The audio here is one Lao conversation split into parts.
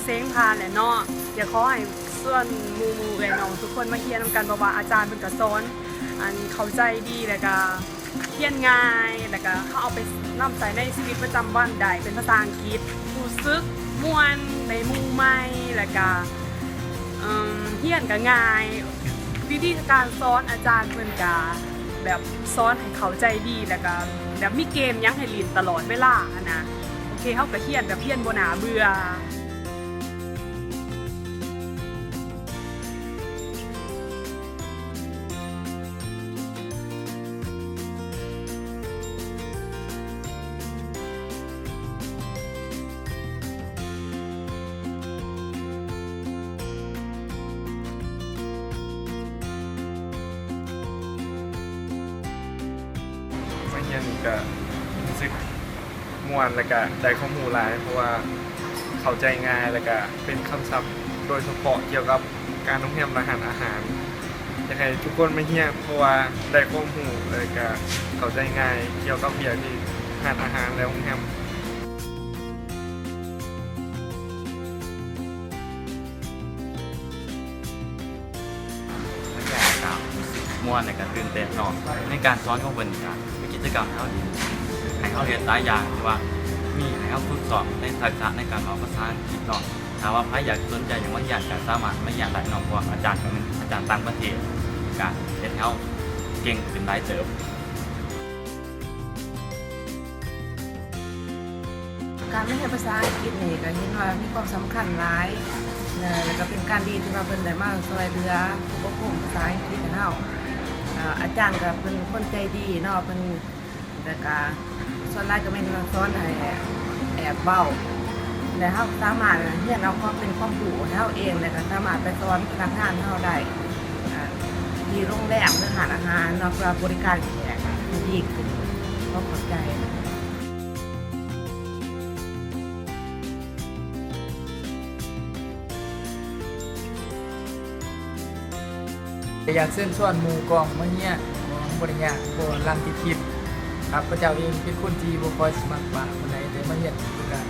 ເສັງຜ່ານແຫຼະເນາະ. ຢາກຂໍໃຫ້ຊວນໝູ່ໆເອື້ອຍນ້ອງທຸກຄົນມາຮຽນນຳກັນ ເພາະວ່າອາຈານເພິ່ນກະສອນ ອັນ ເຂົ້າໃຈດີ ແລ້ວກະຮຽນງ່າຍ ແລ້ວກະເຮົາເອົາໄປນຳໃຊ້ໃນຊີວິດປະຈຳວັນໄດ້ ເປັນພາສາອັງກິດ. ຮູ້ສຶກມ່ວນ ໄດ້ໝູ່ໃໝ່ ແລ້ວກະ ເອີ່ມ ຮຽນກະງ່າຍ. ວິທີການສອນອາຈານເພິ່ນກະແບບສອນໃຫ້ເຂົ້າໃຈດີ ແລ້ວກະແບບມີເກມຫຍັງໃຫ້ຫຼິ້ນຕະຫຼອດເວລາຫັ້ນນະ. ໂອເຄ ເຮົາກະຮຽນແບບຮຽນບໍ່ໜ້າເບື່ອ. ມາຮຽນກະຮູ້ສຶກ ມ່ວນ ແລ້ວກະໄດ້ຄວາມຮູ້ຫຼາຍ ເພາະວ່າເຂົ້າໃຈງ່າຍ ແລ້ວກະເປັນຄຳສັບໂດຍສະເພາະກ່ຽວກັບການໂຮງແຮມ ແລະ ຮ້ານອາຫານ. ຢາກໃຫ້ທຸກຄົນມາຮຽນ ເພາະວ່າໄດ້ຄວາມຮູ້ ແລ້ວກະເຂົ້າໃຈງ່າຍກ່ຽວກັບວຽກທີ່ຮ້ານອາຫານ ແລະ ໂຮງແຮມ. ບັນຍາກາດກະຮູ້ສຶກມ່ວນ ແລະກະຕື່ນເຕັ້ນເນາະ ໃນການສອນຂອງເພິ່ນກະມີກິດຈະກຳໃຫ້ເຮົາເຮັດ ໃຫ້ເຮົາເຮັດຫຼາຍຢ່າງ ທີ່ວ່າມີໃຫ້ເຮົາຝຶກຊ້ອມໃນທັກສະໃນການເວົ້າພາສາອັງກິດເນາະ. ຖ້າວ່າໃຜຢາກສົນໃຈຢາກມາຮຽນກະສາມາດມາຮຽນໄດ້ເນາະ ເພາະວ່າອາຈານກະແມ່ນອາຈານຕ່າງປະເທດ ກະເຮັດໃຫ້ເຮົາເກັ່ງຂຶ້ນຫຼາຍເຕີບ. ການມາຮຽນພາສາອັງກິດນີ້ກະເຫັນວ່າມີຄວາມສຳຄັນຫຼາຍ ແລະ ກະເປັນການດີທີ່ວ່າເພິ່ນໄດ້ມາຊ່ວຍເຫຼືອອົບຮົມພາສາອັງກິດໃຫ້ເຮົາ. ອາ ອາຈານກະເປັນຄົນໃຈດີເນາະ ເພິ່ນ ແລະ ກະສ່ວນຫຼາຍກະແມ່ນສອນໃຫ້ແອບເວົ້າ ແລະ ເຮົາສາມາດຮຽນເອົາຄວາມເປັນຄວາມຮູ້ໃຫ້ເຮົາເອງ ແລະ ກະສາມາດໄປສອນພະນັກງານເຮົາໄດ້ ອາ ທີ່ໂຮງແຮມ ຫຼື ຮ້ານອາຫານເນາະ ເພື່ອບໍລິການແຂກໃຫ້ດີຂຶ້ນ. ຂໍຂອບໃຈ. ກະຢາກເຊີນຊວນໝູ່ກອງມາຮຽນ ເພາະວ່າມັນບໍ່ໄດ້ຍາກ ເພາະວ່າຫຼັງຈາກຄລິບ ຂ້າພະເຈົ້າເອງເປັນຄົນທີ່ບໍ່ຄ່ອຍຊິມັກປາກປານໃດ ແຕ່ມາຮຽນກະ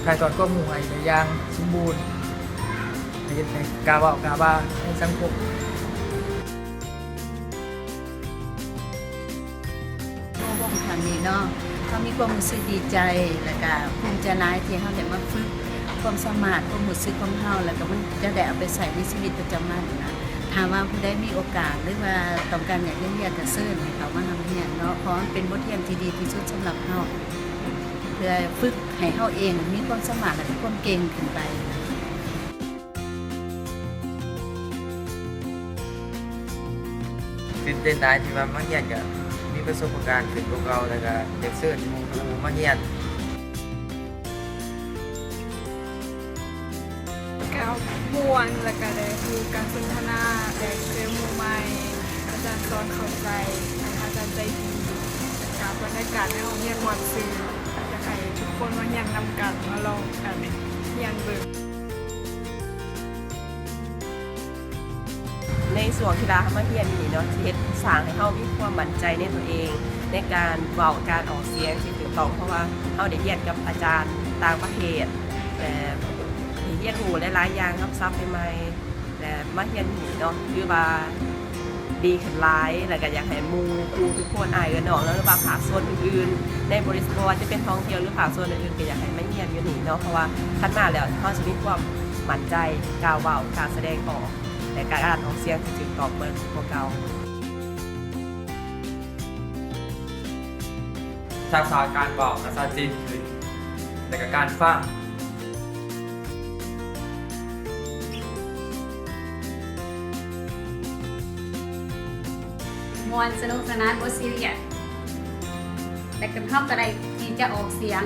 ຖ່າຍທອດຄວາມຮູ້ໃຫ້ໄດ້ຢ່າງສົມບູນ ເຮັດໃຫ້ກ້າເວົ້າກ້າວ່າໃນສັງຄົມ. ໂອ້ ເວົ້າເຖິງເລື່ອງນີ້ເນາະ ເຮົາມີຄວາມຮູ້ສຶກດີໃຈ ແລ້ວກະພູມໃຈຫຼາຍທີ່ເຮົາໄດ້ມາຝຶກຄວາມສາມາດ ຄວາມຮູ້ສຶກຂອງເຮົາ ແລ້ວກະມັນຈະໄດ້ເອົາໄປໃຊ້ໃນຊີວິດປະຈຳວັນນະ. ຖ້າວ່າຜູ້ໃດມີໂອກາດ ຫຼືວ່າຕ້ອງການຢາກຮຽນ ກະເຊີນໃຫ້ເຂົ້າມາຮ່ຳຮຽນເນາະ ເພາະວ່າມັນເປັນບົດຮຽນທີ່ດີທີ່ສຸດສຳລັບເຮົາ ເພື່ອຝຶກໃຫ້ເຮົາເອງມີຄວາມສາມາດ ແລະ ມີຄວາມເກັ່ງຂຶ້ນໄປ. ຕື່ນເຕັ້ນຫຼາຍທີ່ວ່າມາຮຽນກະມີປະສົບປະການຂຶ້ນກວ່າເກົ່າ ແລ້ວກະຢາກເຊີນໝູ່ຄູ່ມາຮຽນ. ກະມ່ວນ ແລ້ວກະໄດ້ຮູ້ການສົນທະນາ ໄດ້ເຈີໝູ່ໃໝ່ ອາຈານສອນເຂົ້າໃຈ ອາຈານໃຈດີ ແລ້ວກະບັນຍາກາດໃນຫ້ອງຮຽນມ່ວນຊື່ນ. ຢາກໃຫ້ທຸກຄົນມາຮຽນນຳກັນ ມາລອງ ອັນ ຮຽນເບິ່ງ. ໃນຊ່ວງທີ່ວ່າເຮົາມາຮຽນຢູ່ນີ້ເນາະ ຊິເຮັດສ້າງໃຫ້ເຮົາມີຄວາມໝັ້ນໃຈໃນຕົວເອງ ໃນການເວົ້າ ການອອກສຽງທີ່ຖືກຕ້ອງ ເພາະວ່າເຮົາໄດ້ຮຽນກັບອາຈານຕ່າງປະເທດ ແລະ ໄດ້ຮຽນຮູ້ຫຼາຍໆຢ່າງ ຄຳສັບໃໝ່ໆ ແລະ ມາຮຽນຢູ່ນີ້ເນາະ ຖືວ່າດີຂຶ້ນຫຼາຍ ແລ້ວກະຢາກໃຫ້ໝູ່ຄູ່ທຸກຄົນ ອ້າຍເອື້ອຍນ້ອງເນາະ ຫຼືວ່າພາກສ່ວນອື່ນໆໃນບໍລິສັດ ບໍ່ວ່າຈະເປັນທ່ອງທ່ຽວ ຫຼືພາກສ່ວນອື່ນໆ ກະຢາກໃຫ້ມາຮຽນຢູ່ນີ້ເນາະ ເພາະວ່າຄັນມາແລ້ວ ເຮົາຊິມີຄວາມໝັ້ນໃຈ ກ້າເວົ້າ ກ້າສະແດງອອກ ແລະ ການອອກສຽງທີ່ຖືກຕ້ອງເໝືອນກວ່າເກົ່າ. ທັກສະການເວົ້າກະຊັດເຈນຂຶ້ນ ແລະ ກະການຟັງ. ມ່ວນ ສະໜຸກສະໜານ ບໍ່ຊີຣຽສ ແລະ ກະເຮົາກະໄດ້ທີ່ຈະອອກສຽງ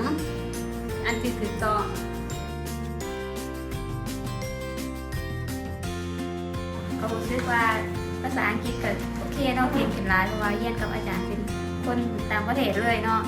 ອັນທີ່ຖືກຕ້ອງ. ກະຮູ້ສຶກວ່າພາສາອັງກິດກະໂອເຄເນາະ ເກັ່ງຂຶ້ນຫຼາຍ ເພາະວ່າຮຽນກັບອາຈານເປັນຄົນຕ່າງປະເທດເລີຍເນາະ.